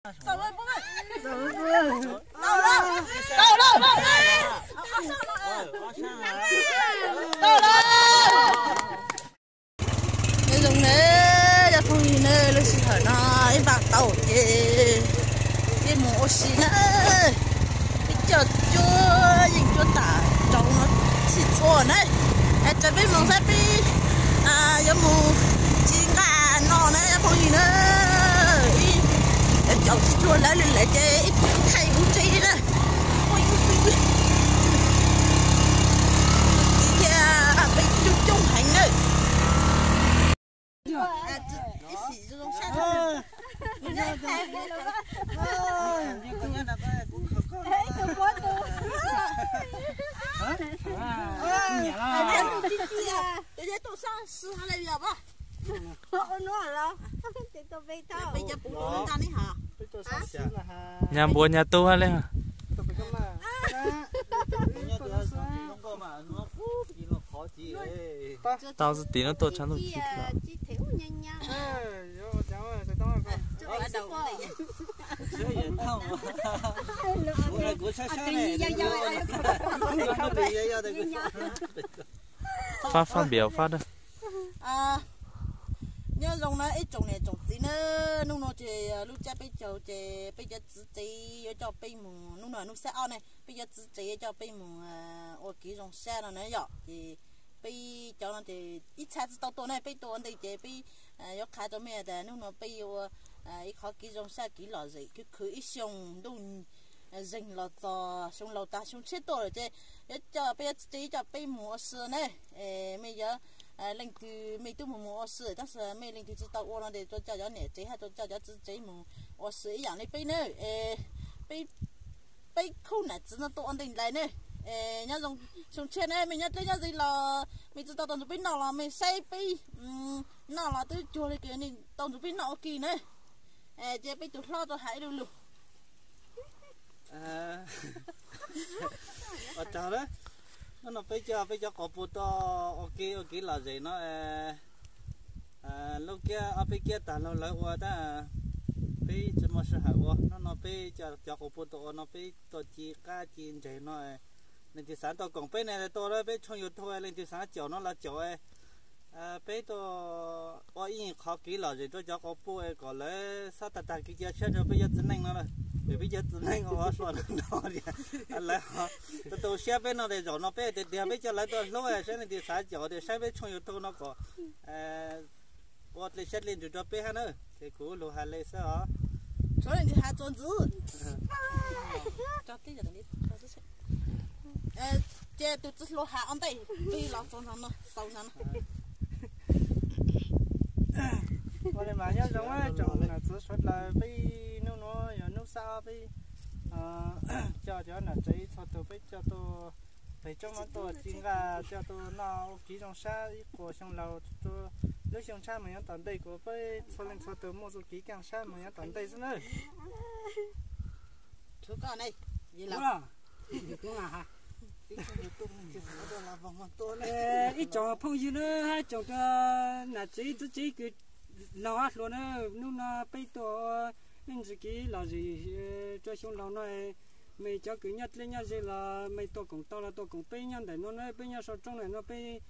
Nyob zoo na, cov phooj ywg na, lub sij hawm no ib npaj tau ces ib mus ua si na, ib co cuab yeej cuab tam rau no txhij txhua na. Es raws peb mus saib peb yuav mus ci nqa no na cov phooj ywg na. Ib cov caum tsis tshua lawv li lawm ces ib thaij kuv tsev na. Tus txiv thiab peb coob coob heev na. Nyab npua nyab tub hab le. Tau xwb tim no tuaj tshav ntuj tsis Fab, fab npias fab da. Nyob zoo na ib tsoom niam tsoom txiv na, hnub no ces lub caij peb caug ces peb cov txiv tsev yuav coj peb mus, hnub no hnub xab ob ne, peb cov txiv tsev yuav coj peb mus ua kev zoo sab no na yom. Ces peb cov no ces ib txha tsis tau tuaj ne, peb tuaj ua ntej ces peb yuav qha rau mej tias hnub no peb yuav ua ib qhov kev zoo sab kev lom zem khwv khwv ib xyoo ntuj zeeg los txog xyoo laus tag xyoo tshiab tuaj lawm ces yuav coj peb cov txiv tsev coj peb mus ua si ne. Mej yuav leej twg mej twb mus mus ua si tab sis mej leej twg tsis tau ua no ces tuaj coj cov niam tsev hab tuaj coj cov txiv tsev mus ua si ib yam li peb ne. Peb khub nam txiv no tuaj ua ntej nraim ne. Nyob zoo xyoo tshiab ne, mej nyob dleb nyob ze los mej tsis tau tau nrug peb noj los mej saib peb noj los twb cuag li kws nej tau nrug peb noj ua ke na. Ces peb tus hlob rau hais ib lu lug. Ua tsaug na, hnub no peb coj peb cov quas puj tuaj ua ke ua kev lom zem no. Lub kiab ob peb kiab tag lug lawv ua tab peb tsis muaj sij hawm ua, hnub no peb coj cov quas puj tuaj ua no peb tuaj ci qab ci ntseg no. Leej twg xav tuaj koom peb ne tuaj, peb tshooj YouTube leej twg xav caum no los caum. Peb tuaj ua ib qhov kev lom zem rau cov quas puj kom lawv xob tag tag kev cia siab rau peb cov txiv neej no lawm. Vim peb cov txiv neej ua sua no no tias lawv tu tu siab peb no ces zaum no peb tiag tiag peb coj lawv tuaj hlub, saib leej twg xav caum tias saib peb tshooj YouTube no kom ua dle siab dle ntsws rau peb hab na. Ces kuv lug hais li xwb os. Tshuav leej twg has txuas ntxiv. Ces tus txiv hluas has ua ntej, peb los txog no xaus no. Ua li mas nyob zoo tsoom nam txiv suav dlawg, peb hnub nuav yog hnub xab ob peb coj cov nam tsev txhua tug peb coj tuaj peg roob no tuaj ci nqaj coj tuaj noj ua kev zoo sab ib quas xyoo laus rua lub xyoo tshab moog nyob tom ntej kuas peb txhua leej txhua tug muaj txuj kev kaaj sab moog nyob tom ntej xwb nawb. Ib tsoom phooj ywg na hab tsoom nam tsev txiv tsev kws laug hab hluas na, hnub no peb tuaj ua ib ntsis kev lom zem rua xyoo laus no, mej cov kws nyob dleb nyob ze los mej tuaj koom tau los tuaj koom peb nyob ntawm no na, peb nyob sau roob ntawm no peb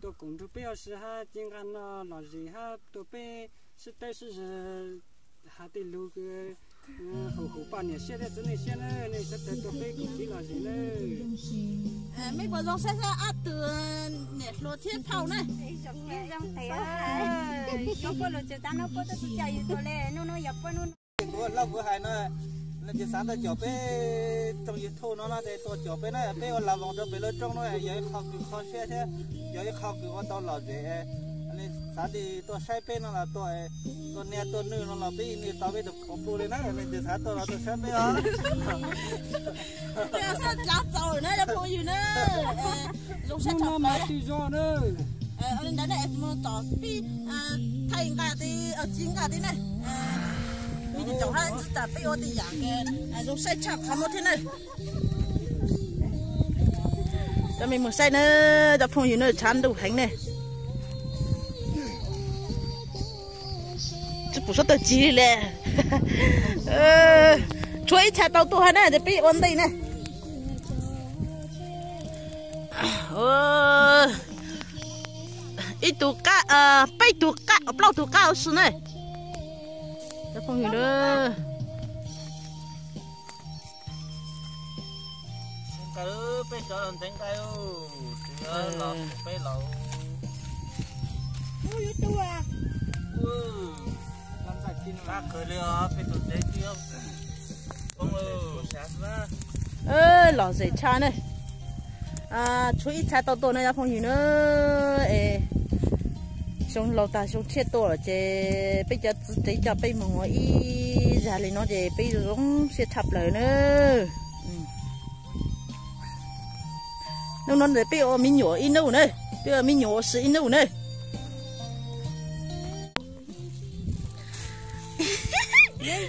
tuaj koom nrug peb ua si hab ci nqaj noj lom zem hab tuaj peb sib tawb sib zag has tej lug kws haum haum poj niam siab thiab txiv neej siab na, nej sawv daws tuaj peb koom kev lom zem na. Mej puas zoo saib seb ob tug niam hluas thiab phauj na. Kuv ua hlob kuv hais no, leej twg xav tuaj caum peb tshooj YouTube no no ces tuaj caum peb na, peb ua lav voos rau pem lub roob no yog ib qho kws kho siab thiab yog ib qho kws ua tau lom zem. Xav li tuaj saib peb no los tuaj, tuaj niaj tuaj nwj no los peb yeej nwj tau peb tus quas puj li na, leej twg xav tuaj los tuaj saib peb os. Xav txaus na cov phooj ywg na, zoo saib tshaj plaws. Li ntawd na es mus tom peb thaij nqaj teb, ci nqaj teb na. Mej caum hab ntsis tas peb ua tej yam zoo saib tshaj qhov muab thiab na. Cov mej mus saib na, cov phooj ywg na, tshav ntuj heev ne. Tsis pum suav tawg tsig li le. Tshuav ib txha tau tuaj hab na, ces peb ua ntej na. Ib tug qab, peb tug qab, plaub tug qab ua si na. Cov phooj ywg na. Peb cov los ntev nqaij, tsis los peb los. Qab kawg li os, peb tus ntev twb poob lawm. Lom zem tshaj na. Tshuav ib txha tau tuaj na cov phooj ywg na. Es xyoo laus tag xyoo tshiab tuaj lawm ces peb cov txiv tsev coj peb moog ua ib zag li no ces peb zoo zoo siab tshaj plaws na. Hnub no ntawm peb ua me nyuam ib hnub na, peb ua me nyuam ua si ib hnub na.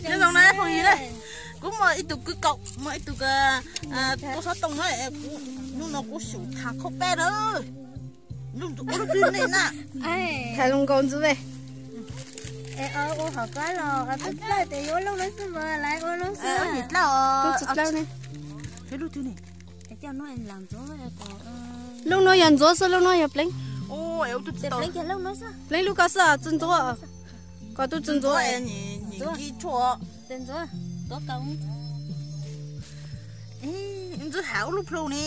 Nyob zoo na phooj ywg na, kuv muaj ib tug kwv kaus, muaj ib tug tuaj xov tooj na, hnub no kuv xyum thav khaub peb na. Lub ntxuav ua lub twg ne na? Thav zoo nkaus ntxwv ve. Ua hom kab los twb dlawb tes yuav lub no xwb mas lawv ua lub xwb. Tus tsis dlawb ne. Lub no yog ntxuav xwb, lub no yog pleev. Pleev lub ko xwb tsis ntxuav. Kom tus tsis ntxuav. Ntxwv hav ua lub plhu ne.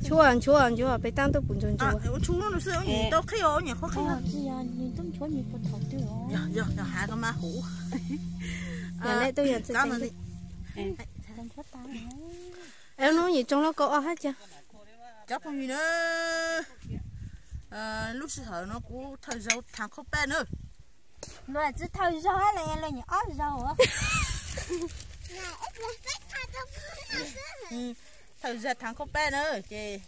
Tshuav, nchuav, nchuav pem taab tuaj pum ntsuag ntsuag. Tau qhib, nyiam qhuav qhib. Yog, yog hav ko mas huv. Hnub yim tsoo lub kaum ob hab cas. Cov phooj ywg na, lub sij hawm no kuv thawj zaug thav khaub peb na. Luag tsis thawj zaug hab los luag nyuam ob zaug. Thawj zaug thav khaub peb na ces.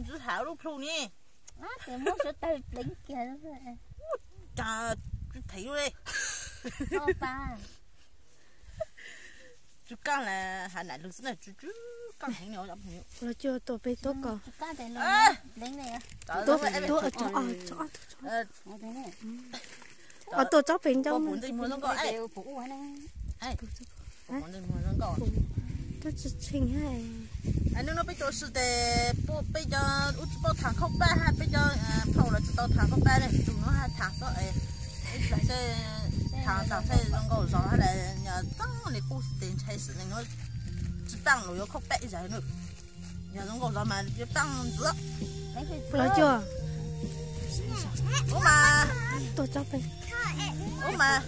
Ntxwv hav lub plhu ne. Ces muab suav tawg pleev kiag. Cas tsis thev li. Tsw kaaj las has nam lug xwb na, tsw tsw kaaj heev. Los cuag tuaj pem tuab ko. Tuab, tuab, tuab pem ncauj. Tuab tsis tsheej. Hnub no peb tuaj si tes peb cov ub tsis paub thav khaub peb hab peb cov phauj los tsis tau thav khaub peb ne, tus no hab thav xwb. Ib plag seb thav tag seb zoo nkauj zog hab las yog txog li qub tes ntshai sim neej no tsis paaj lug yuav khaub peb ib zag na. Yog zoo nkauj zog mas yuav paaj ntxiv. Los cuag. Ub mas, ub mas,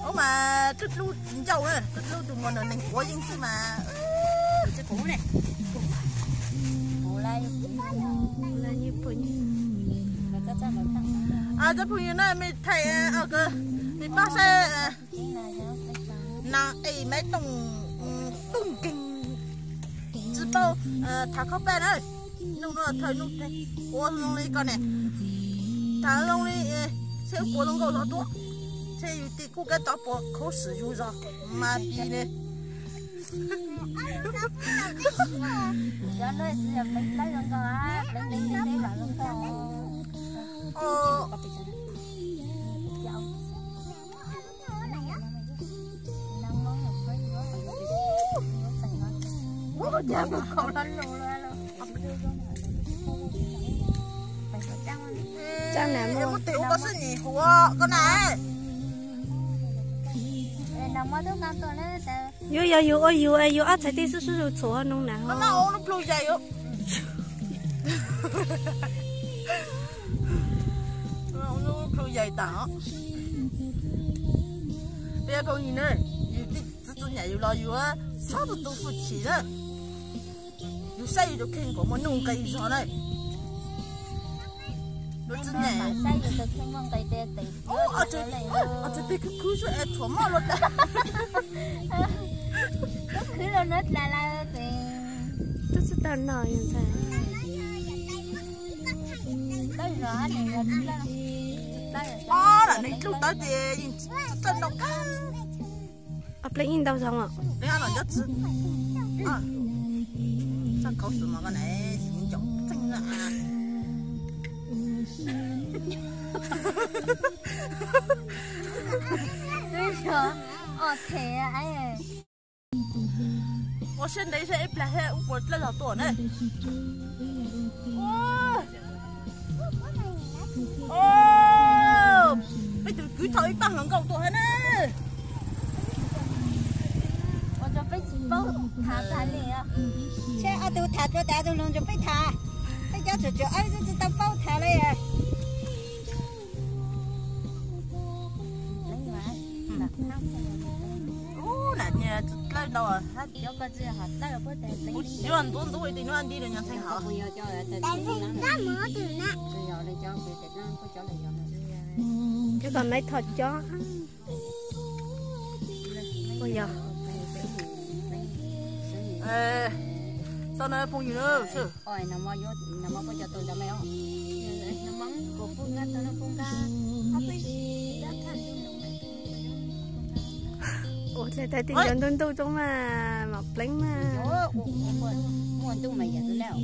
ub mas dlub dlub ncauj na, dlub dlub tus muag no neeg quav yeej xwb mas. Cov phooj ywg na, mej thaij, mej pab saib nas es maiv tooj, tooj nkeeg tsis paub thav khaub peb na. Nub no thawj nub ua zoo li ko ne, thav zoo li, seb puas zoo nkauj zog tuaj, seb yus tis kuj kab tov puas khuv xim yus zog mas tis ne. Muab tes ua koj sib nyim huv koj na. Yuav yog yus ua yus, yus ob txhais tes sib sib zug txhuam noo na. Lub plhu yaim, lub plhu yaim tas. Peb phooj ywg na, yus txiv txwv nyam yus los yus txhob tu tu hwj chim na. Yus saib yus tus kheej kom muaj nuj nqis zog na. Lub txiv nyam, txiv tes khwv khwv xwb es txhuam maj luaj tas. Khwv los nuav tas lawm. Tub txwj tawg no ntxhais. Ob lam neeg dlub tawv ces yeej txawj ntau kawg. Pleev ib ntau zog os. Khaub xwb mas koj na, tsis ncaum txeeg na. Ua siab ntev saib ib plag thiab wb puas dlawb zog tuaj na. Peb tus kwv thau ib pab hluas nkauj tuaj thiab na. Ua rau peb tsis paub tham tag li. Saib ob tug tham rau tas tus hluas nraug peb tham. Peb cov tsuam tsuam ob tug tsis tau paub tham li. Ub, na niag tsis dlawb ntau. Kuv yuav ntxuav ntxuav ti nub nti rau nyob txheej hov. Cov kom maiv thom cob. Ua yog. Txog no phooj ywg na. Ua dlej tag ti nco ntuj ntuj roob mas mam pleev mas. Muaj ntuj mas yam tu laj.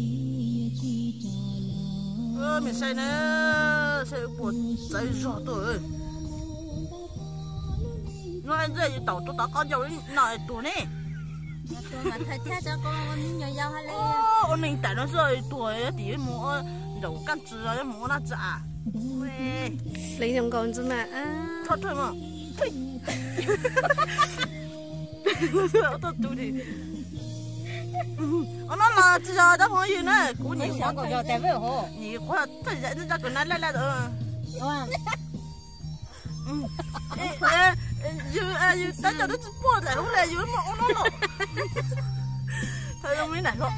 Me saib na, saib puas txawv zog tuaj. Nyob ntxij yus taum rau tom qab ncauj no es tuag ne. Ua neeg tam no xwb tuag, tim mus nraum kaj tsi, mus ua naj tsi a. Pleev zoo nkaus ntxwg mas. Tho thawj mas. Tuaj tu di. Ua no los tsis yog cov phooj ywg na, kuv nyuam qhuav, nyuam qhuav thawj zaim nyob cov kws na laj laj. Yus, yus tab cov twb tsis puag daim ub li yus muaj ua no los. Thawj zoo li nais los.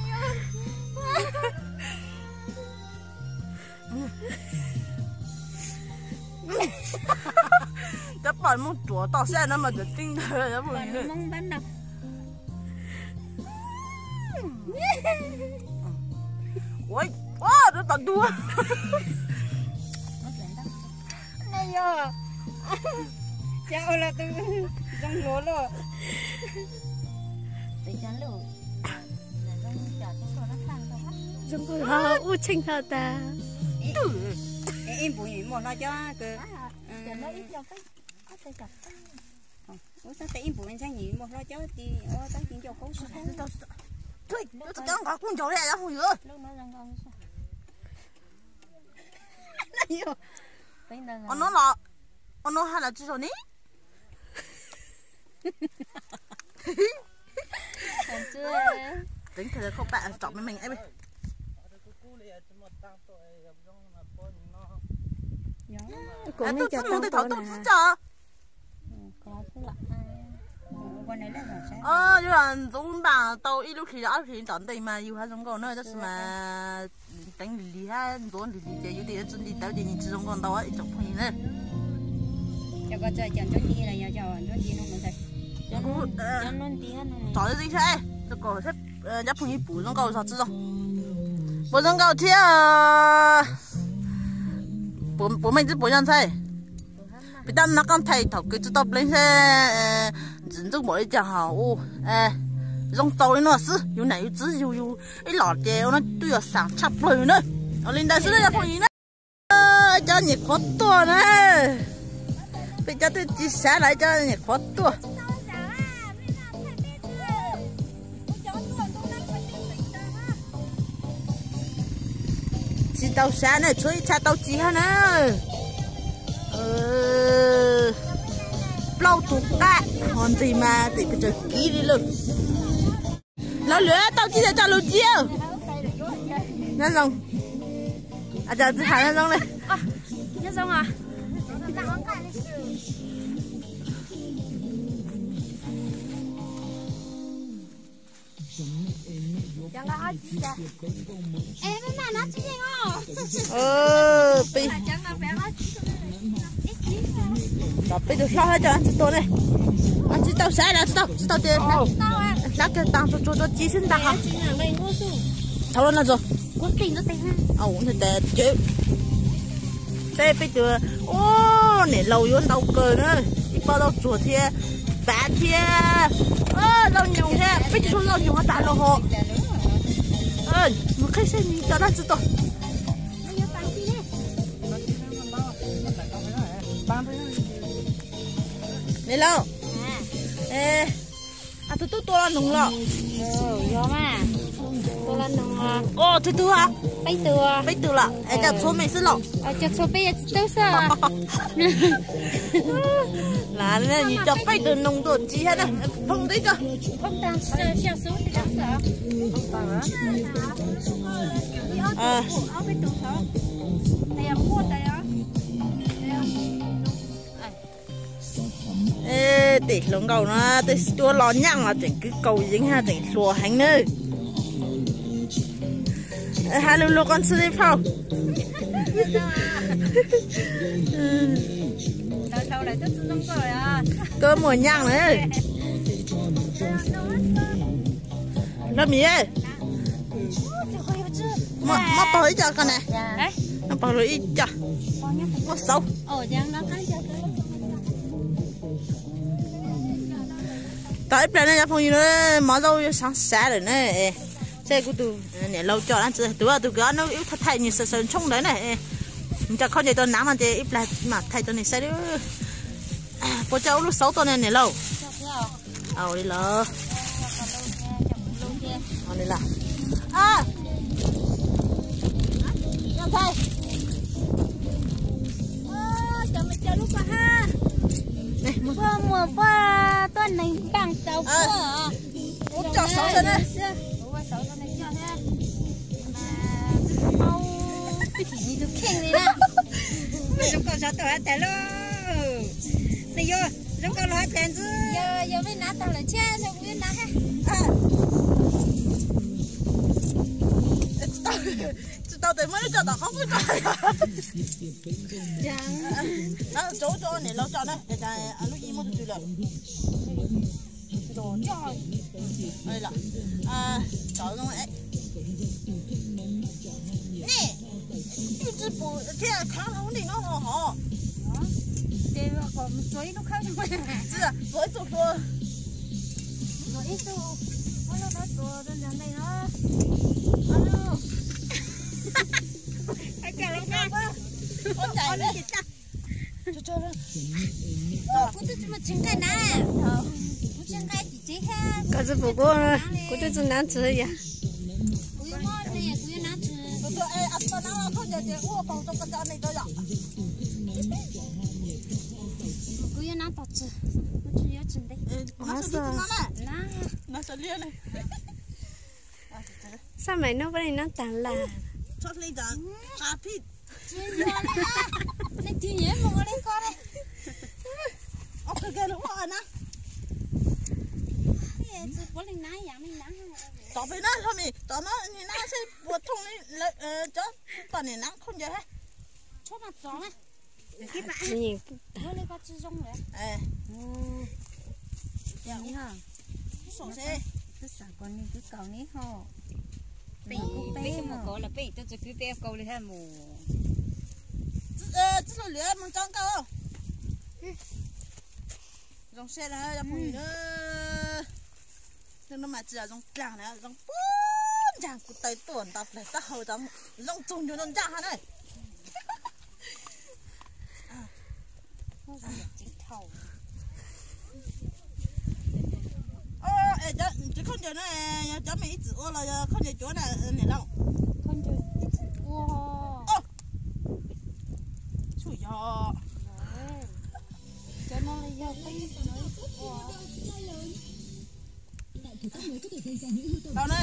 Cov poj muab ruam toj siab no mas cov tseeb ntag. Ua, ua rau tom ntug. Yog, cas ua los tus zoo hluas luaj. Zoo nkauj hlo ub tsheej hlo tas. Ib npus muaj hlo cob kws. Ub, tab tes ib npus ntshai nim muaj hlo cob ti ua tab ti ncauj koob si. Nqa kuj ncaus li phooj ywg. Ua no los, ua no hais los tsis zog ni. Teev thawj khauj pam tsom me me. Kuv tsis mus tej thaum tuaj tsis tso. Yus ntxuav npaj tau ib lub hlis los ob lub hlis tom ntej mas yus haj zoo nkauj na, tab sis mas teev lig lig hab ntxuav lig lig ces yus tej tsi nti tawv ces nws tsis zoo nkauj ntau ib tsoom phooj ywg na. Tsom zeb saib, cov phooj ywg pum zoo nkauj zog tsi zoo. Puas zoo nkauj thiab? Puas meej tsi puas yog ntxhais? Peb tab no qoj thaij thaum kws tsi tau pleev seb ntxim ntxub npaum li cas hos. Zoo txaus li no xwb, yus nam yus txiv yug yus ib los ces ua no twb yog xaam tshaj plaws na. Ua li ntawd xwb cov phooj ywg na. Cov nyuam qhuav tuaj na. Peb cov twb tsis sav los cov nyuam qhuav tuaj. Tsis tau sav na, tshuav ib txha tau tsis hab na. Plaub tug qab ho ntseg mas tes pes tsawg kiv li lawm. Lawv lwm tau tsis tau coj lus tsis. Nyob zoo. Tsis has nyob zoo li. Nyob zoo. Peb, peb tus hlob hab cov tsis tau ne. Tsis tau sav los tsis tau, tsis tau ces hlab kiag taag tsuag tsuag tsuag ci xwb ntag hos. Thaum no tsuag. Peb tus, ub, niam laus yuav ntau kawg na. Ib pob zaub tsuag thiab, fav thiab, zaub nyoos thiab, peb tsis tau zaub nyoos tag los hos. Mus qhib seb nws cov dab tsi tuaj. Niam laus, tus tub tua los noog los? Tus tub, peb tug los? Es cov txhua me xwb los? Lam nws cov peb tug noog tuaj tsis hab na. Phoo ntawd tso. Tim hluas nkauj no tej cuab los nyaaj los tseem kwv kaus yeev hab tseem hluas heev nawb. Has lug lug qhov ntxhw li phauj. Koj muaj nyaaj lawm. Laj Mim, muab paug ib co ko na. Muab paug lug ib co. Muab xauv. Tau ib plag ne cov phooj ywg, mov zaub yuav saav saav lawm na. Seb kuv tus niam laus coj dab tsi, tus tus kws ob hnub wb thaij thaij nws sawv sawv ntshoob ntawd na. Nws coj khaub ncaws tau naav no ces ib plag mam thaij rau nej saib. Puas coj ua lub xauv tuaj ne niam laus? Li los. Puas muaj puas tuaj neeg npaaj tau puas. Ua xauv xwb na. Ua xauv xwb na. Tus kheej li na. Zoo koj zov tau hab tas lauj. Nws yuav zoo koj los hab tas ntxwb. Yog mej nav tag lawm thiab kuv yuav nav hab. Tsis tau tes muab lub coj tom qhov muab tso. Tso tso niam laus tso na, lub ib muab tso lawm. Nej, twb tsis pum thiab khaav hauv ntej no hos. Tsuas ib tug tua. Kuv twb tsis muaj tsis nqaij na. Kuv tsis nqaij tsis tsev thiab. Koj tsis pum kuv, kuv twb tsis nav tsis yog. Kuv yuav muab ne, kuv yuav nav tsis. Kuv yuav nav tog tsis, kuv tsis yuav tsis ntev. Xab maim nub pab li nub tag las. Tsis yog li, nej tig nyiam mus ua li ko li. Tsis puav leej nav ib yam li nav. Tov pem na, Hlo Mim, tov no, nim no seb puas thooj li cov poj niam nav khaub ncaws hab. Tshuab mas txov na. Twb xav kom nws kwv kaus neb ho. Peb mus kov los peb tuaj tsis kwv peb kaus li hab mus. Txij lub lwm mus tso nkauj. Zoo siab na cov phooj ywg na. Hnub no mas tsis yog zoo dlaag na, zoo puag nraag kuv taw tuaj nta plag taub hau, zoo txug ncuag nraag hab na. Es cov khaub ncaws no yog cov mej ib txwm ua los yog khaub ncaws cuav na niam laus? Tsuas yog. Tau na,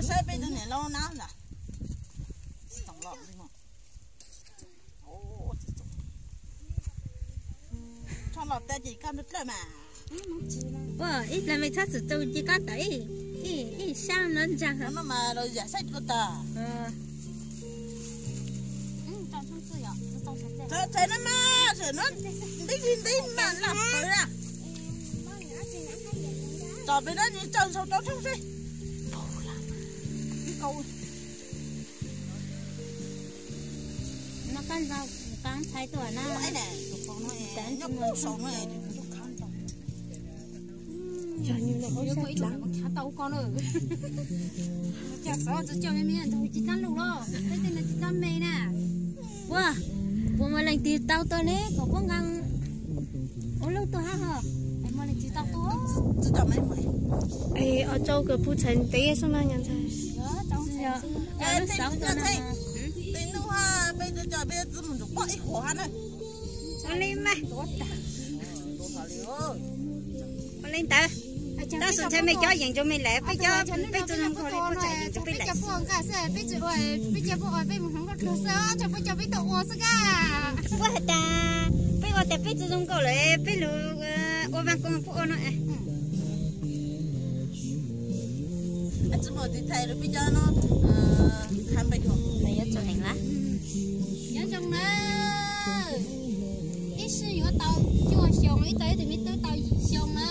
saib peb tus niam laus nab ntag. Txhob los teb ces koj nrog dlawb mas. Ua ib plag mej txhob txwm txaus ces koj tawm ib, ib, ib sab no ntsaag. No mas los yam saib dlua tag. Txawm txawm no mas, txawm no ntib li ntib mas laj pawg na. Tsom pem no nws tsaws saum rau thooj seb. No koj ntaus qab ntxhais tuaj na. Nyob puag saum no. Cog nyuj lub hauv sab dlav. Tsis tau me me ntug tsis txhob lus los, tej no tsis txhob me na. Puas, puas muaj leej twg tau tuaj ne kom puab nqa ua lub tuaj hab ho. Muaj leej twg tau tuaj? Es os tsau kws puj txhais ntev xwb mas nyom ntxhais. Ua lub xauv tuaj na. Ua li mas. Ua li ntawd. Tab sis ntshai mej cov yeem rua mej lawm, peb cov peb txwv zoo nkauj li puab txhais yeem rua peb lawm. Peb cov puab ua peb mus hluas nkauj dluag xwb, tsuas puab cov peb tau ua xwb kab. Puab has tas peb ua tas peb txwv zoo nkauj lawm, peb lug ua vaaj koo puab ua no. Tsis muaj tus txhais rua peb cov no, khav npe dua. Nyob zoo na. Ib sij yuav tau cuaj xyoo, ib tau ib tug me tub tau yim xyoo na.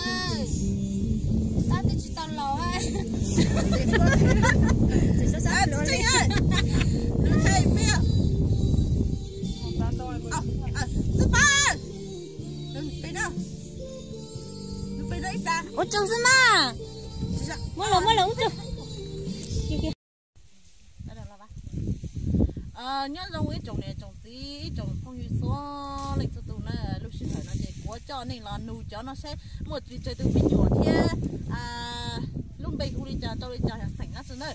Tab twb tsis tau laus. Ua tsaug xwb mas. Muab los, muab los ua tsaug. Nyob zoo ib tsoom niam tsoom txiv, ib tsoom phooj ywg txhua leej txhua tus na, lub sij hawm no ces kuv coj nej los nug cov no seb muaj tsawg tus me nyuam thiab lub npe hu li cas rau li cas yog xeem Nab Tsw na.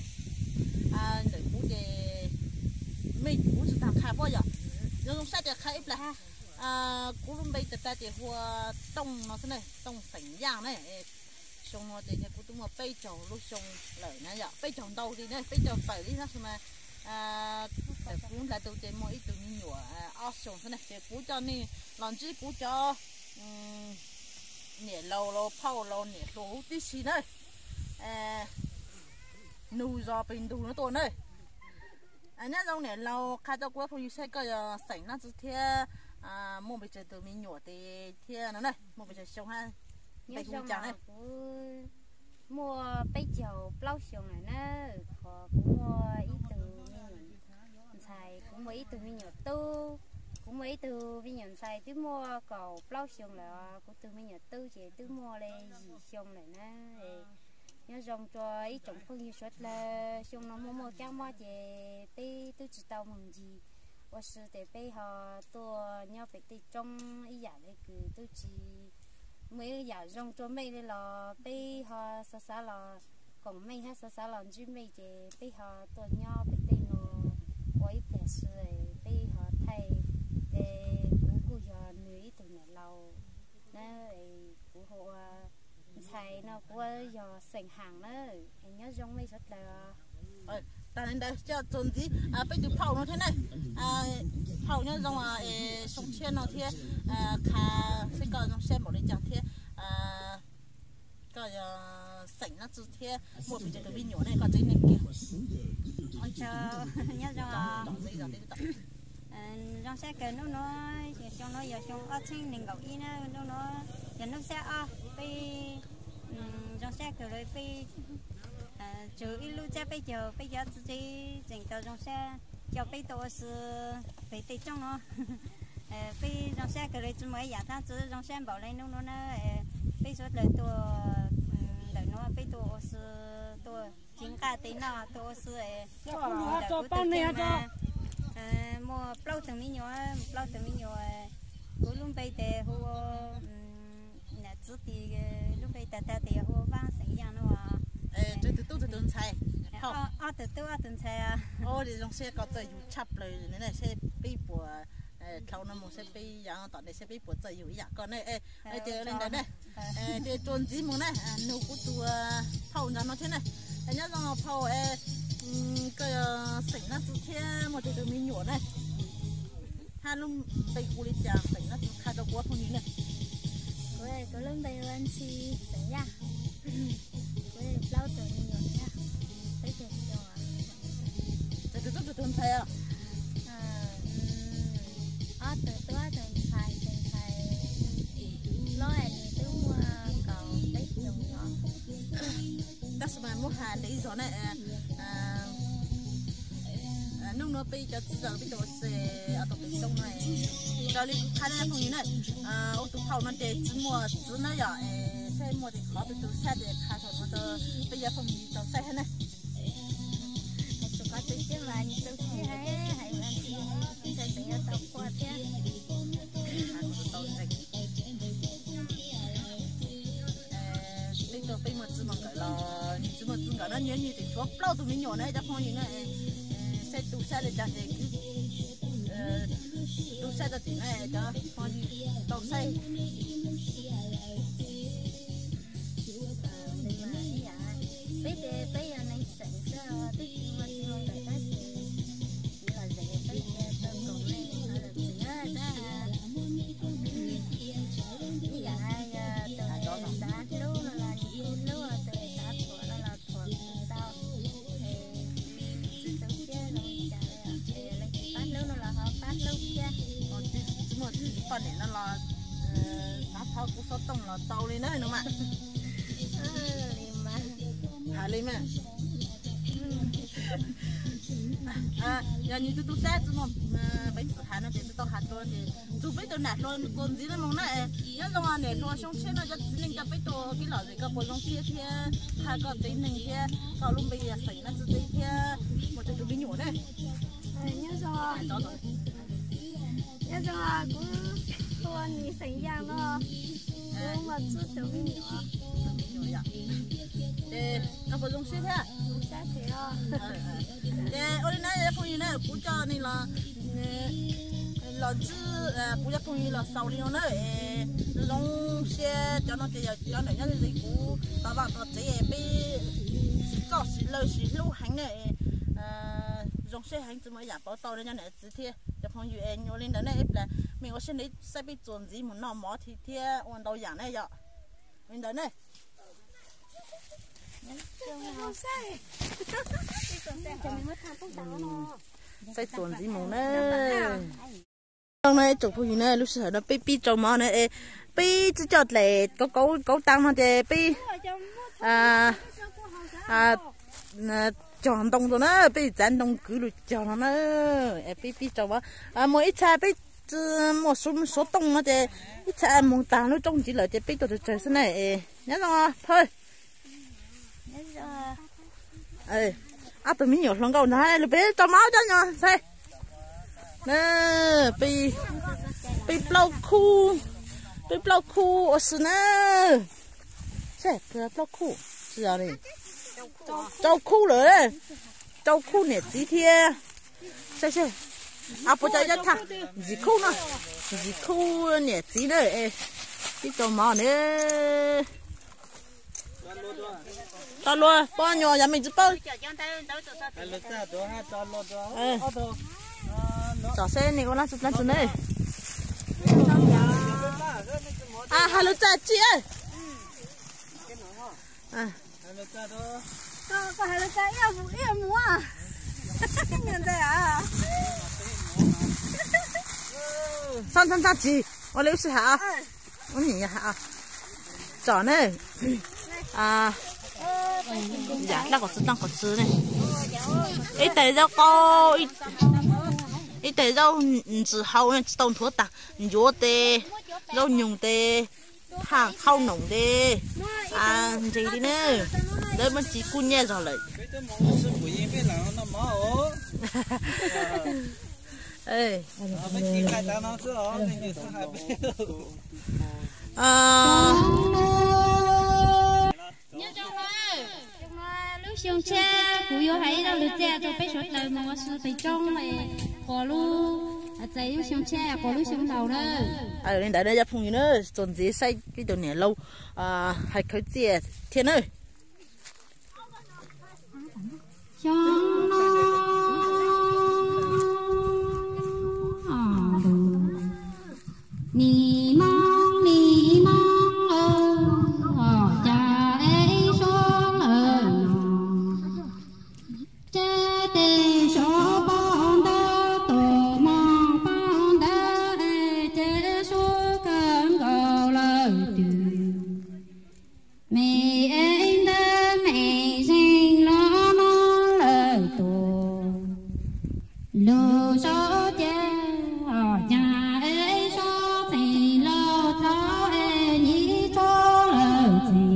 Ntawm kuv ces mej kuv tsis tau qha puab yom, zoo zoo saib ces qha ib plag. Kuv lub npe tas tas ces hu ua Tooj no xwb na, Tooj xeem Yaj na. Xyoo no ces kuv twb muaj peb caug lub xyoo lawm na yom, peb caug ntau li na, peb caug tawm li na, tab sis mas thaum kuv nrhiav tau ces muaj ib tug me nyuam ob xyoos xwb na, ces kuv coj nej los ntsib kuv cov niam laus laus phauj laus niam hluas huv tib si na, nug zog pem ntug no tuaj na. Nyob zoo niam laus, qha rau kuv phooj ywg saib koj yog xeem Nab Tsw thiab muaj pes tsawg tus me nyuam tes thiab no na, muaj pes tsawg xyoo hab npe hu li cas na? Kuv muaj peb caug plaub xyoo lawm na, qhov kuv muaj ib tug me nyuam ntxhais, kuv muaj ib tug me nyuam tub, kuv muaj ib tug me nyuam ntxhais twb muaj kaum plaub xyoo lawm, kuv tus me nyuam tub ces twb muaj li yim xyoo lawm na. Nyob zoo rua ib tsoom phooj ywg suav dlawg, xyoo no muaj muaj kab mob ces peb twb tsis tau moog ncig ua si tes peb ho tuaj nyob pem tej roob ib yam le kws twb tsis muaj ib yam zoo rua mej li los peb ho xav xav los koom mej hab xav xav los ntsib mej ces peb ho tuaj nyob pem tej no ua ib pliag si peb ho thaij. Es kuv kuj yog nwg ib tug niam laus na, kuv hu ua ntxhais no, kuv yog xeem Haam na. Es nyob zoo mej suav dlawg. Tag li ntawd coj txuas ntxiv peb tus phauj no thiab na. Phauj nyob zoo, es xyoo tshiab no thiab, qha seb koj zoo sab npaum li cas thiab, koj yog xeem Nab Tsw thiab muaj pes tsawg tus me nyuam ne, koj tsev neeg kiag. Nyob zoo, zoo sab kawg. Nub nua, xyoo no yog xyoo ob txheeb neeg nkaum ib na, nub nua yog nub xab ob, peb zoo sab kawg lawm, peb tswv ib lub tsab peb caug, peb cov txiv tsev tseem tau zoo sab coj peb tuaj ua si pem tej roob no. Peb zoo sab kawg lawm, tsis muaj ib yam dlaab tsi zoo sab npaum li nub nua na. Peb suav dlawg tuaj ntawm nuav peb tuaj ua si, tuaj ci nqaj tes noj tuaj ua si. Ntawm kuv tus kheej mas muaj plaub tug me nyuam, plaub tug me nyuam. Kuv lub npe tes hu ua Nam Txwv Tis, lub npe tag tag tes yog hu ua Vaab xeem Yaaj no. Ob tug tub ob tug ntxhais. Zoo sab koj txawj yug tshaj plaws, seb peb puas, dhau no mus seb peb yav tom ntej seb peb puas txawj yug ib yam koj ne. Ces li ntawd ne, ces txuas ntxiv mus na, nug kuv tus phauj ntawm no thiab na. Nyob zoo phauj, koj xeem Nab Tsw thiab muaj tsawg tus me nyuam na? Hab lub npe hu li cas xeem Nab Tsw qha rau kuv phooj ywg na. Kuv lub npe hu ua Ntxhi xeem Yaaj. Kuv plaub tug me nyuam thiab, peb tug xyoo. Tsawg tus tub tsawg tus ntxhais os? Ob tug tub ob tug ntxhais, tus ntxhais hlob nws twb muaj kaum peb xyoo os. Tab sis mas muab has li ib zog na, nub nua peb cov txiv tsev peb tuaj ua si tau pem roob no, raws li kuv qha na phooj ywg na, ua tus phauj no ces tsis muaj txiv na yom, es Muaj tej qhov tus tus saib ces qha saum no rau peb cov phooj ywg tau saib thiab na. Txog qhov tu siab mas tu siab hais, hais mas ntshai tseem yuav tau qua thiab. Peb tuaj peb muaj txij muaj nkawm los, txij muaj txij nkawm no nyias nyias tseem tshuav plaub tus me nyuam na cov phooj ywg na. Saib tu saib li cas ces kwv tu saib tau tim na cov phooj ywg tau saib. Peb ces peb yog neeg xeem xwb, twb tsis muaj txij muaj nkawm tab sis kuv los zem peb tias tau nkaus me no lawm txiv na tab ib yam hais tus xav hlub no los nws kuj hlub, tus xav thuam no los thuam kuj tau. Es tsis tu siab zoo li cas li, leej twg pab hlub no los ho pab hlub thiab. Tsis muaj poj niam no los xav thov kuv xov tooj los tau li na no mas. Hais li mas. Yog nws tu tu siab tsis muaj, peb txwm hais no ces tsis tau hais dua ces tsuas peb tus nam hluas txuas ntxiv no mus na. Nyob zoo niam hluas Xyooj Tshiab no, cov txiv neej coj peb tuaj, koj los zem koj puas zoo siab thiab, hais koj tsev neeg thiab koj lub npe yog xeem na txij teb thiab muaj tsawg tus me nyuam ne. Nyob zoo, nyob zoo, kuv hu ua Nis xeem Yaj no, kuv muaj tsib tus me nyuam. Ces koj puas zoo siab thiab? Ces ua li na cov phooj ywg na, kuv coj nej los, los ntsib kuv cov phooj ywg los xaus li no na. Zoo siab cov no ces yog cov nam nyob li kuv tau vaj tau tsev, peb sib txawj sib law sib hlub heev na. Zoo siab heev tsis muaj ib yam pauv tau rau cov niam txiv thiab cov phooj ywg es ua li ntawd ne. Ib pliag mej ua siab ntev saib peb txuas ntxiv mus noj mov thiab ua ntau yam ne yom. Li ntawd ne. Saib txuas ntxiv mus na. Zoo no ib tsoom phooj ywg na, lub sij hawm no peb pib tsau mov na es peb tsis coj dlaim kauv kauv taag no ces peb cog ntoo rau na, peb txav ntoo kwv lug cog no na. Peb pib tsau mov, muaj ib txha peb tsis muaj xov tooj no ces ib txha moog taag lub roob ntxiv lawm ces peb tuaj tsawg tsawg xwb na. Nyob zoo phaj. Ob tug me nyuam hluas nkauj ntag, lug peb tsau mov cov nyuam ntxhais. Peb plaub khub, peb plaub khub ua si na. Plaub khub, rau khub lawm, rau khub niam txiv thiab. Saib seb, puas cov yob thaj, ntxiv khub no, ntxiv khub niam txiv na. Peb tsau mov na. Tso luag poj nyuam yog mej tsis paub. Tsom seb nej ua laj tsi laj tsi ne. Hais lus txaj tsi. Txhob ntxhab ntxhab tsi, ua li wb sib hais, ua li yog hais. Tsom ne, yam dlaab qhov txwv taag qhov txwv ne, ib tais zaub qaub, ib tais zaub ntsis hau tsis tau nthuav taag, ncuav tes, zaub nyoog tes, thaaj qhaub noom tes, ntseeg li ne, lawv muab tsi kub nyab zog lawm. Nyob zoo, lub xyoo tshiab kuv yuav hais ib lo lus txiaj rau peb suav dlawg moog ua si pem roob, quas lub, txais lub xyoo tshiab quas lub xyoo laus na. Li ntawd na cov phooj ywg na, txuas ntxiv saib peb tus niam laus hais khawv txiaj thiab na. Xyoo no, nim no nim no, cas ib suab lawm no, tseb tes suav poj ntawd tus mog poj ntawd es ces suav kawg nkaus lawm twg. Mej ev ntawv mej zeeg los no lawm tus, lug sau ca, cas ev sau txheej laug thaum ev nyib tshuaj lawm txheej.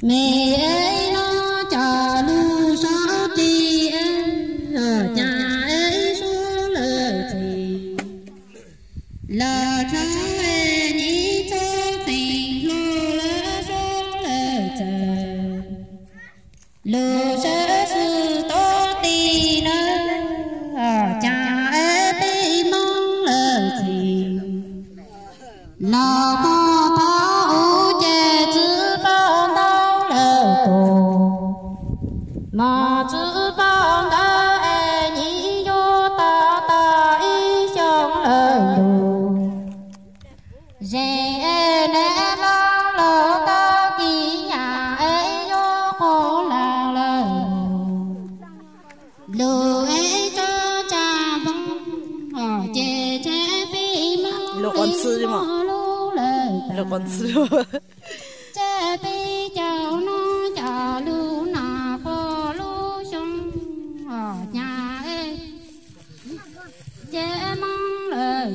Me es no cov lug sab ris, cas es suav lawm txheej, lawv tshaib es nim txhob txheej hlo lawv suav lawm txheej. Lug sab swb tau tis na, cas es peb Moob lawm txheej. Los pog thov ub ces txwv paub ntau lawm tus, mos txwv paub ntawd es nim yuav tau tau ib xyoos lawm lug. Zes es neb Moob lawv kab kis yam es yuav qhuav laag lawm lug. Lug es tso tsa npoo, ces tseb peb Moob li muaj lub lawm tas. Tseb peb caug no cov lug no puag lub xyoo, cas es ces Moob lawm.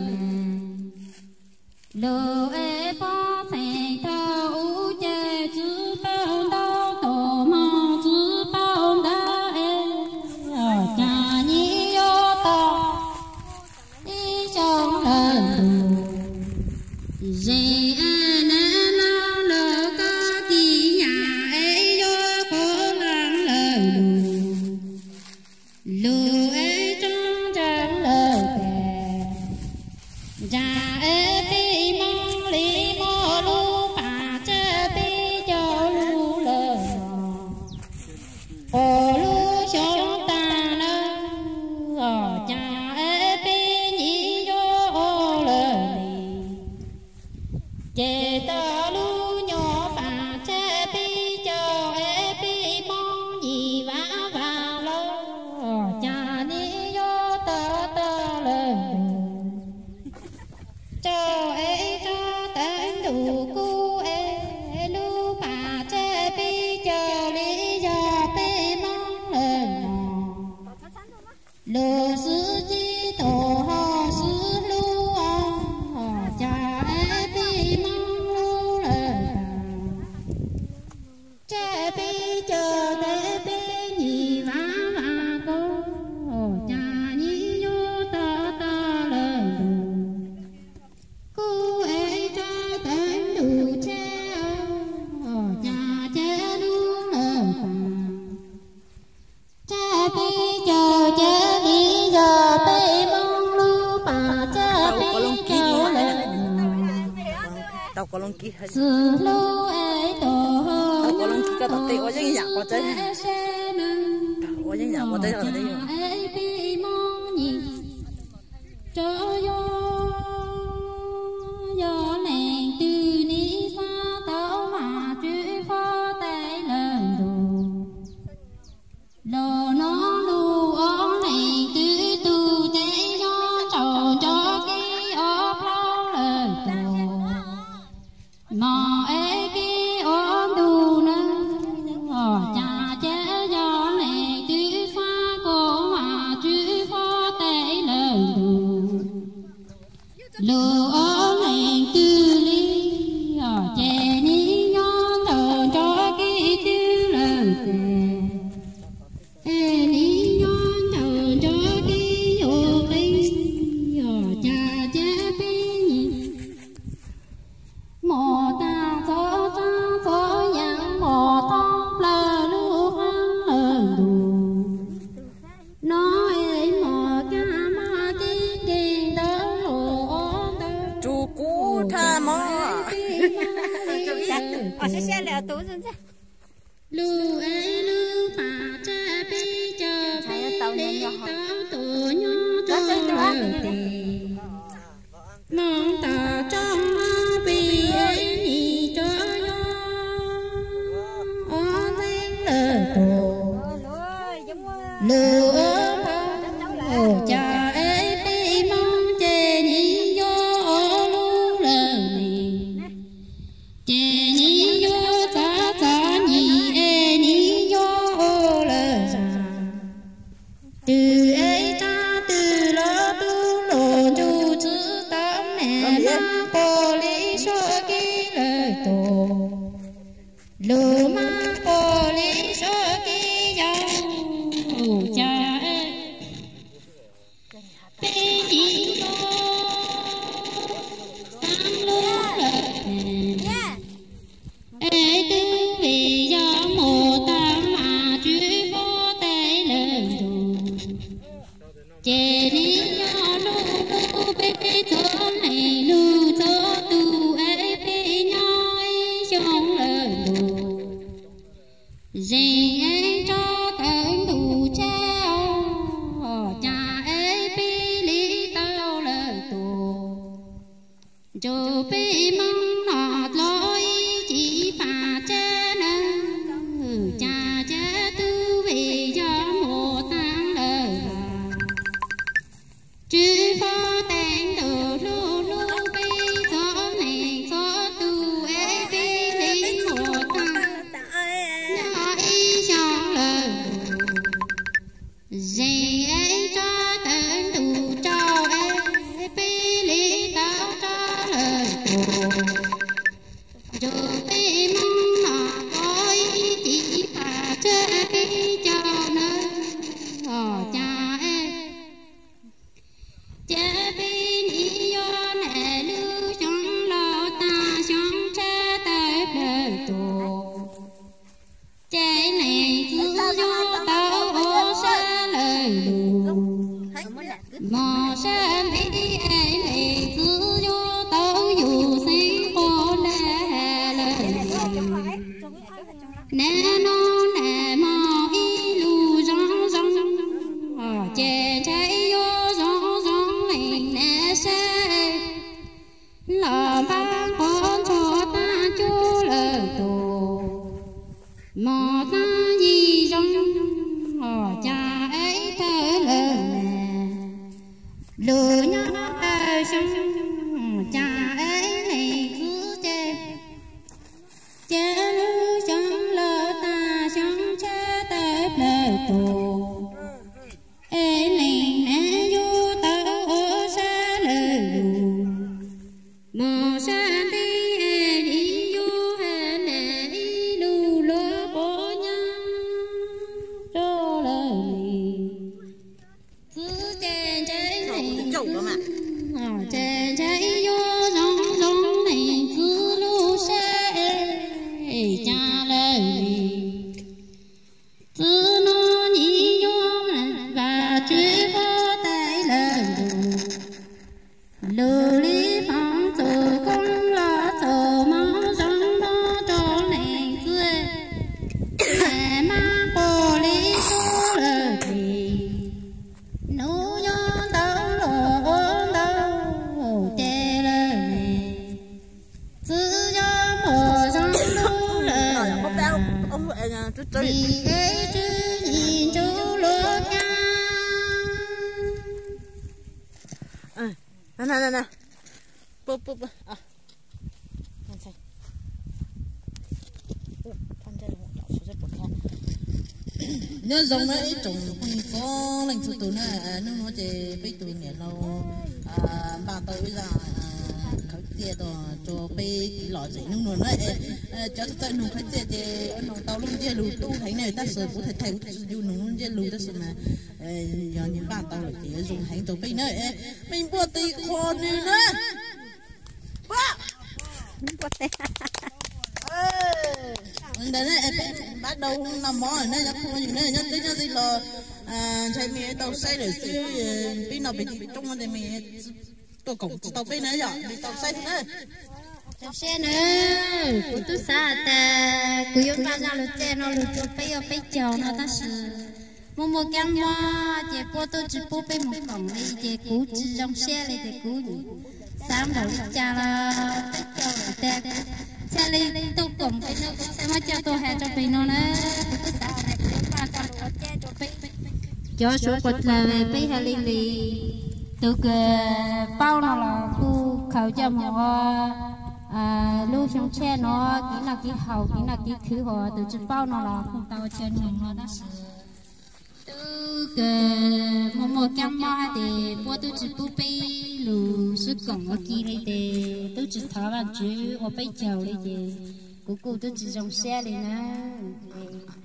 Lug es pog txheej thaum ub ces txwv paub ntau tus, mos txwv paub ntawd es cas nim yuav tau ib xyoos lawm lug. Zes es neb Moob lawv kab kis yam es yuav qhuav laag lawm lug. Lug es tso tsa lawm tes, cas es peb Moob li muaj lub pas tseb peb caug lug lawm. Puag lub xyoo tas na, cas es peb nim yuav ua lawm li. Ces tau lub nyuag pas tseb peb caug es peb Moob yim vav vav los, cas nim yuav tau tau lawm lug. Tso es tso teev ntuj kub es lub pas tseb peb caug li yog peb Moob lawm no. Lug swb cib tug ho swb hlub, cas es peb Moob lub lawm tas. Tseb peb caug tes peb yim vav vav kub, cas nim yuav tau tau lawm lug. Kub es tso teev ntuj tsheb, cas ces lub lawm tas. Tseb peb caug ces li yog peb Moob lub pas tseb peb caug lawm. Xwb hlub es tus ho nyob tau seb na, cas es peb Moob nyim tso yog, yog leej twg nim xav tau mas tswv huab tais lawm ntug. Lug no lug ob leeg twg tug ces nyob tsaus nco kev ob plaub lawm tus. Mos es kev ob ntug na, cas ces yog leej twg xav tau mas tswv huab tais lawm ntug. Lug ob leeg twg li, ces nim nyob tsaus nco kev twg lawm tes, es nim nyob tsaus nco kev yuav qee, cas ces peb nyim mus tag txhua tsaab txhua yaam, mus thoob plawg lub qab lawm ntug. No es mos kag maj kev nkeeg ntawd lug ob ntawd. Tsuj kub thaj mog. Lug es lub pas tseb peb caug peb li tau tus nyob rau lawm tes, moog tau tsoom peb es nim tso yog ob leeg lawm tus. Lug ob ntawd, cas es peb Moob ces nim yuav ob lub lawm ne. Ces nim yuav txav txav nyim es nim yuav ob lawm zag. Twg es tsab twg los tub los ntsug tswv tau me mab pog li suav kev lawm tus. Lug mab lawm ntus, zeem es tso tawm ntus tshab os, cas es pib li tau lawm tus. Ntsug peb Hmoob no dlov ib cim pam tsab nawb, cas cab tub vim yog mus tag lawm. Tswv Fab teev ntuj hlub hlub peb txhua leej txhua tus es peb li mus tag nyob ib xyoos lawm. Zeem es tso tawm ntuj tso es peb li tau tso lawm tus. Ntsug peb Hmoob no dlov ib cim pam tsab peb caug nawb, os cas es cab peb nim yuav nam lub xyoo los tag xyoo tshab tawm plaws tus. Ces leej txiv yuav tau ua sab lawm lus, mos sab nti es leej txiv yuav tau yus xeeb quas lag lawm. Nam no nam mos ib lus zoo zoo, ces ntshai yuav zoo zoo leej nam sab los npaj quav ntxhua tag cuab lawm tus. Mos tag yig zoo, os cas es tawm lawm nas, lus nyob tawm xyoo, cas es leej txiv ces cab lub xyoo los tag xyoo tshab tawm plaws tus. Es leej nam yuav tau ua sab lawm lus, mos sab nti es nim yuav nam ib lus luag quav nyob rau lawm li. Txiv ces ntshai leej, ces ntshai yuav zoo zoo leej txiv lub sab es cas lawm li. Txiv no nim yuav vam Tswv Fab tais lawm ntus, lus li hmoov txhua koob los txhua hmoov zoo no rau leej txiv, es mas quas li tub lawm ces nub nyob ntau los ua ntau ces lawm ne. Txiv yog muaj zoo lub lawm, vim es tswv yim ntsub luag nyab. Nyob zoo na ib tsoom phooj ywg txhua leej txhua tus na, hnub no ces peb tus niam laus npaj tau ib zaj khawv txiaj rau peb los zem hnub no na. Cov txawj nug khawv txiaj ces ua nug tau lub ntsiab lus tub heev na, tab sis kuv thaij thaij kuv tsis yus nug lub ntsiab lus tab sis mas yog nws npaj tau lawm ces yuav zoo heev rau peb na. Peb npuaj tes qhua nws na. Ntawd peb npaj dau noj mov na, nyob phooj ywg na, nyob twg nyob ze los ntshai mej tau saib lawm xwb, peb noj pem tim roob no ces mej tuaj koom tsis tau peb na yom, mej tau saib xwb na. Rau siab na, kuv twb xav hais tias kuv yuav npaj zaj lus txiaj no lus rau peb ua peb caug no tab sis muaj muaj kab mob ces puab tub tsis pub peb mus koom li ces kuv tsis zoo siab li ces kuv xav npaum li cas los peb caug lawm tiag, txhaj li tuaj koom peb no kuv txhaj muab coj tuaj hais rau pem no na. Kuv twb xav hais tias kuv yuav npaj zaj lus ua txiaj rau peb cov Suav Quas Dlaws peb hais li li. Tus kws paub no los kuj khaws coj mus ua lub xyoo tshiab no kev noj kev haus kev noj kev khwv, ho tus tsis paub no los kuj tau ua chaw nug no tab sis twb kws muaj muaj kab mob hab tes puab tub tsis pub peb lug sib koom ua ke li tes tub tsis thov Vaajtswv ua peb caug li ces kuv kuj tub tsis zoo siab li na.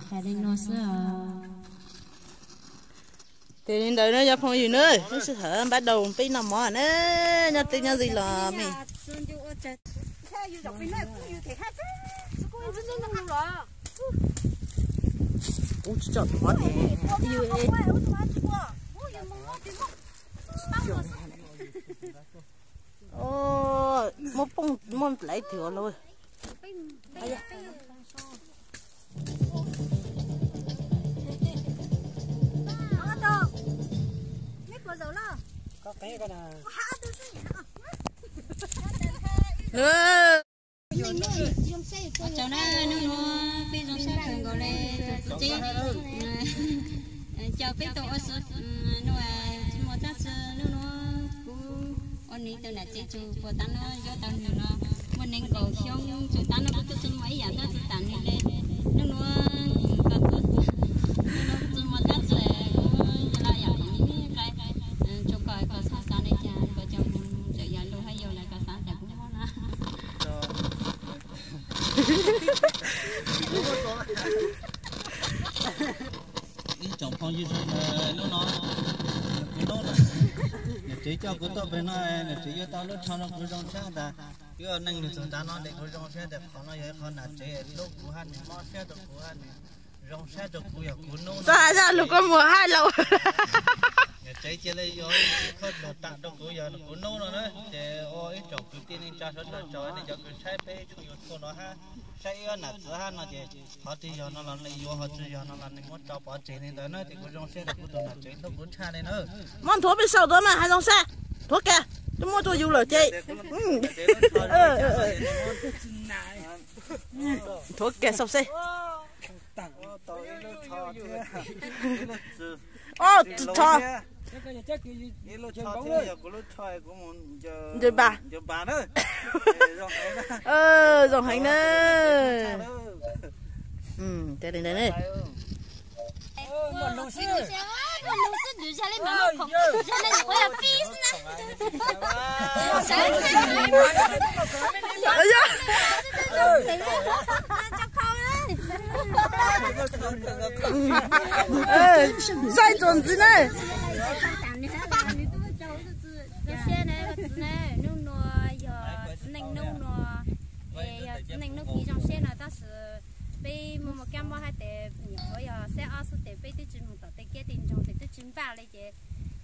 Hais li no xwb os. Ces li ntawd na cov phooj ywg na, lub sij hawm npaj dau peb noj mov na, nyob twg nyob ze los mej. Kuv tsis tsom tus mov tes. Muab poob muab nplaiv twg ua lauj. Ua tsaug na, hnub no peb zoo sab kawg nkaus li tus txiv tsev. Coj peb tuaj ua si no, tsis muaj dab tsi, hnub no kuv ua neeg tus nam tsev tsug puag ta no yuav tau nws no muaj nees nkaum xyoo tsug ta no kuv twb tsis muaj ib yam dab tsi tam nws li. Hnub no kuv tsis muaj dab tsi, kuv los yam kom nws qai tsuas kom koj xav xav li cas koj coj mus txawm yog lus hab yog lawv koj xav tas kuv mob na. Ib tsoom phooj ywg zoo, hnub no kuv nub, niam tsev coj kuv tuaj pem no, niam tsev yuav tau lub tsho no kuv zoo sab tas. Wb ua neej lug txug tav no tes kuv zoo sab tas qhov no yog ib qhov nam tsev hlub kuv hab nws mob siab rau kuv hab nws zoo sab rau kuv yog kuv nub. Txhob hais zaj lug kua muag hab lauj. Niam tsev cia li yuav ib khawb lug tam rau kuv yog kuv nub no na. Ces ua ib tsoom kwv tij neej tsa sawv daws tso nej cov kws saib peb tshooj YouTube no hab saib ib ob nam txiv hab no ces qhov twg yog no los nej yuav, qhov twg yog no los nej muab tso pov tseg li ntawd na. Ces kuv zoo siab rau kuv tus nam tsev hlub kuv tshaj li na. Muab nthuav peb sau dua mas hais zoo sab, nthuav kag, twb muab rau yus lawm ces. Nthuav kag sau seb. Ob, tso. Ncaws npas. Zoo heev na. Ces li ntawd ne. Saib txuas ntxiv na. Zoo siab na, koj txiv na, hnub no yog txiv neej hnub no, es yog txiv neej hnub kis zoo siab no tab sis peb muaj muaj kab mob hab tes nyuam qhuav yog xab ob xwb tes peb twb tsis moog tom tej kiab tej nroog tes twb tsis npaj li ces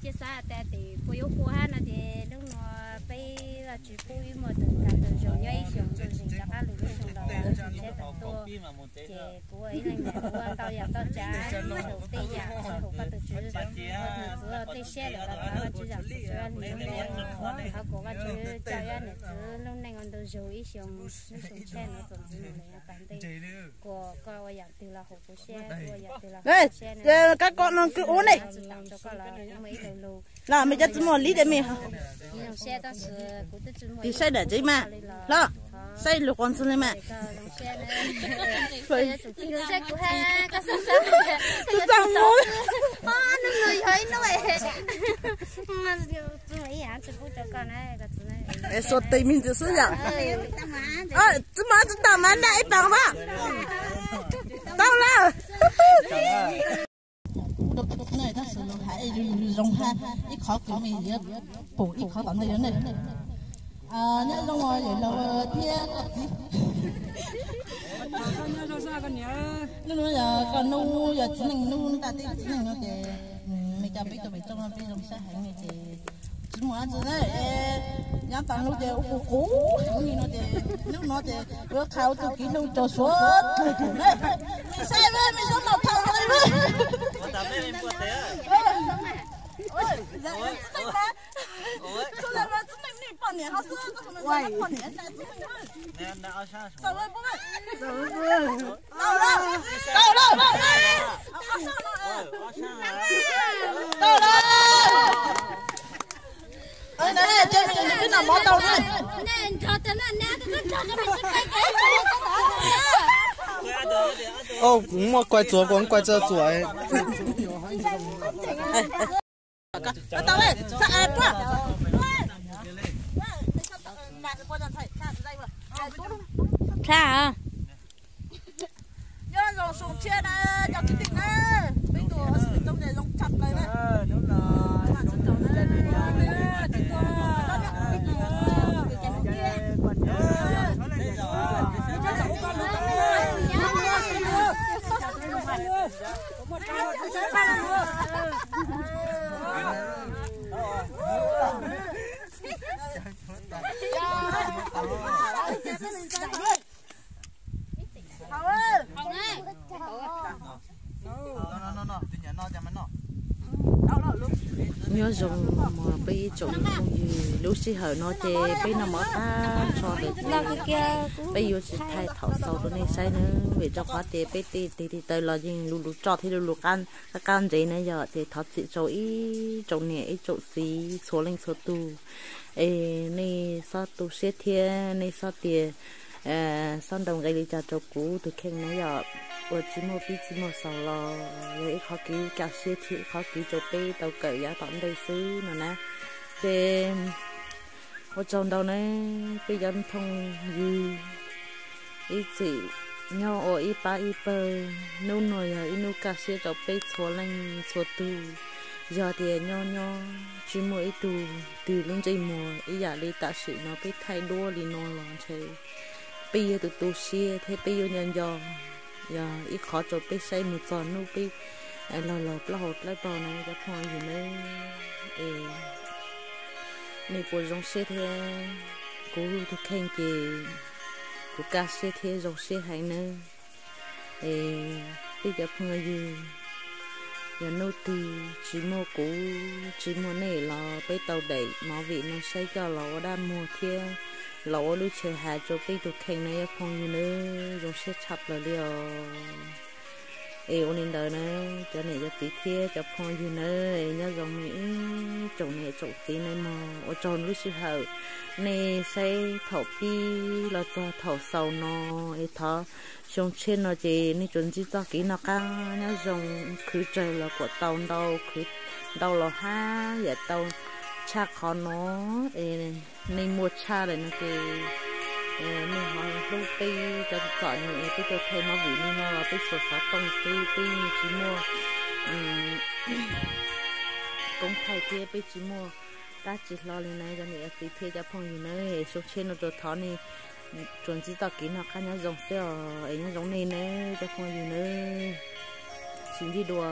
cia xav tas tes puas yuav ua hab no ces hnub no peb Vajtswv pub wb muaj tug tag tug zoo nyob ib xyoos zoo zis rov qab lug lub xyoo laus zoo siab tau tuaj. Ces kuv ua ib leeg niam ua ntau yam tau tsav, txhua tej yam txhua hauv koj tus tswv, ua tug txiv ua tej siab lawm los thov Vajtswv zam txim rau wb lub neej, thov kom Vajtswv coj wb niam txiv lub neej ua ntu zug ib xyoos, lub xyoo tshaj no txuas ntxiv mus lawm yav tas ntej. Kuas koj ua yam twg los haum kuv siab, kuv ua yam twg los haum kuv siab na. Kab koj no kws ua ne. Tsis tam rau koj los kuv muaj ib lo lus. Los mej cov txiv muaj li tes mej. Ib zoo siab tab sis kuv twb tsis muaj, tig saib dam tsev mas. Los saib lug quas ntxwg li mas. Tus txaj mus. Hnub no yog ib hnub tsis pub rau koj na, koj txiv na. Es xuas tes me ntsis xwb yom. Tsis muaj tsis tau mas naj ib paus mas. Tau lawm. Tab sis lus hais zoo hab ib qhov kws mej yuav pum ib qhov tom ntej yuav ne. Nyob zoo yawm laus thiab koj txiv. Hnub no yog koj nub, yog txiv neej nub, ntaj teb txiv neej no ces mej coj peb tuaj pem rooj no peb zoo sab heev li ces tsis muaj dab tsi na. Nyob tas lub ces ua qub qub heev li no ces hnub no ces yuav qha ua tug kev hlub rau suav dlawg na. Mej saib, mej xub maum tham li. Tau lawm. Tau lawm. Ces peb noj mov tau na. Kuv muaj kuai txuas, kuv kuai txuas txuas. Tha. Nyob zoo xyoo tshiab na cov kwv tij na, peb tug xwm txoob ces zoo tshaj plaws na. Nyob zoo peb ib tsoom phooj ywg, lub sij hawm no ces peb noj mov tag nrho lawm ces peb yuav tsis thaij thaum xaus rau nej saib nawb, vim rau qhov tias peb tej tes tes taw los yeej lu lus roj thiab lu lus qab qab ntsev na yom. Ces thov txim rau ib tsoom niam ib tsoom txiv txhua leej txhua tus, es nej txhob tu siab thiab nej txhob tias, txhob ntaus nqi li cas rau kuv tus kheej na yom. Ua tsis muaj pib tsis muaj xaus los yog ib qhov kev kaj siab thiab ib qhov kev rau peb tau kawm yav tom ntej xwb no na. Ces ua tsaug ntau na peb cov phooj ywg, ib txwm nyob ua ib pab ib pawg, hnub no yog ib hnub kaj siab rau peb txhua leej txhua tus. Yog tias nyob nyob tsis muaj ib tug twg lub ntsej muag ib yam li tam sim no peb thaij duab li no los ntshe peb yuav tu tu siab thiab peb yuav nco nco, yog ib qhov rau peb saib mus txog hnub peb los los plaub hau dlawb paug na cov phooj ywg nawb. Es nej puas zoo siab thiab? Kuv tus kheej ces kuv kaj siab thiab zoo siab heev nawb. Es peb cov phooj ywg, yog hnub twg tsis muaj kuv tsis muaj nej los peb tau daim movie no saib coj los ua dab muag thiab los ua lub chaw hais rau peb tus kheej na cov phooj ywg nawb, zoo siab tshaj plaws li os. Es ua li ntawd na, cov niam cov txiv thiab cov phooj ywg nawb, nyob zoo nej ib tsoom niam tsoom txiv nawb mog. Ua tsaug lub sij hawm nej saib thaum pib los txog thaum xaus no, es thov xyoo tshiab no ces nej tsuas ntsib txoj kev noj qab nyob zoo, khwv tsawg los kuam tau ntau, khwv ntau los haj yam tau tshaj qhov no. Es nej muaj tshaj lawm no ces nej ho hlub peb cov txom nyem, peb tuaj thaij movie li no los peb txhua xov tooj xwb, peb yeej tsis muaj koob thaij thiab peb tsis muaj dab tsi hlo li na cov niam cov txiv thiab cov phooj ywg nawb. Xyoo tshiab no tsuas thov nej tsuas ntsib txoj kev noj qab nyob zoo xwb os, es nyob zoo nej nawb cov phooj ywg nawb. Tsis ntsib dua.